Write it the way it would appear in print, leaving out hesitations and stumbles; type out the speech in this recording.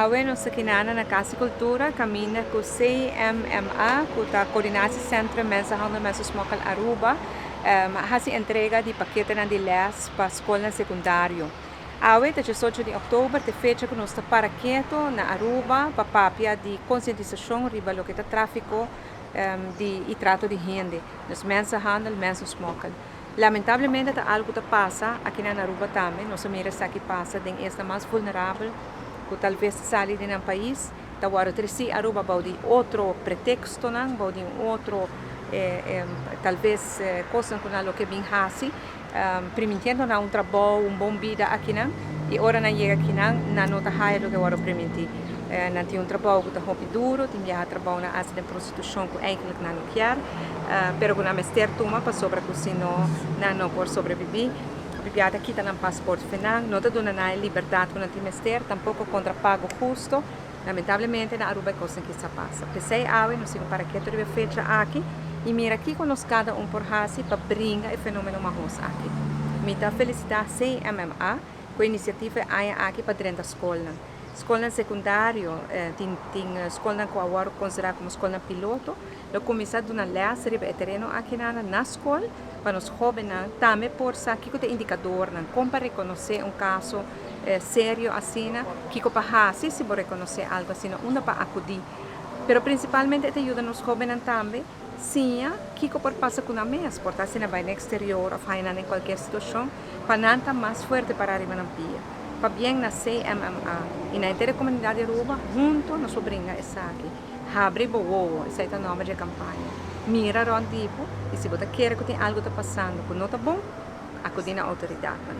Awe nos ta kinana na Cas di Cultura caminda cu CMMA, cu ta Coördinatie Centrum Mensenhandel Mensensmokkel Aruba, a haci entrega di paketenan di les pa scolnan secundario. Awe ta 18 di october, t'e fecha cu nos ta para keto na Aruba pa papia di concientisacion riba loke ta trafico di y trato di hende, dus mensenhandel, mensensmokkel. Lamentablemente ta algo cu ta pasa aki na Aruba tambe. Nos a mira esaki pasa den esnan mas vulnerabel cu talves ta sali di nan pais, ta wordo treci Aruba bou di otro pretextonan, bou di un otro talves cosnan cu nan lo ke bin haci, primintiendo nan un trabou, un bon bida akinan, y ora nan yega akinan nan no ta haya loke wordo priminti. Nan tin un trabou cu ta hopi duro, tin biaha trabounan haci den prostitucion cu eigenlijk nan no kier, pero cu nan mester tuma pasobra cu si no nan no por sobrevivi. Hopi biaha ta kita nan paspoort fe nan, no ta duna nan e libertad cu nan tin mester, tampoco contra pago husto. Lamentablemente na Aruba e cosnan aki sa pasa. P'esey awe nos tin un para keto riba e fecha aki y mira kico nos cada un por haci pa bringa e fenomeno mahos aki. Mi ta felicita CMMA cu e iniciativa e aña aki pa drenta scolnan. Scolnan secundario, tin scolnan cu a wordo considera como scolnan piloto, lo cuminsa duna les riba e tereno aki na scol pa nos hobennan tambe por sa kico ta e indicadornan, con pa reconoce un caso serio asina, kico pa haci si bo reconoce algo asina, unda pa acudi. Pero principalmente e ta yuda nos hobennan tambe siña kico por pasa cu nan mes, por ta asina bay na exterior of haya nan den cualkier situacion, pa nan ta mas fuerte para riba nan pia. Pabien na CMMA y na henter e comunidad di Aruba, hunto nos por bringa esaki. Habri bo wowo, esey ta nomber di e campaña. Mira rond di bo y si bo ta kere cu tin algo ta pasando cu no ta bon, acudi na autoridadnan.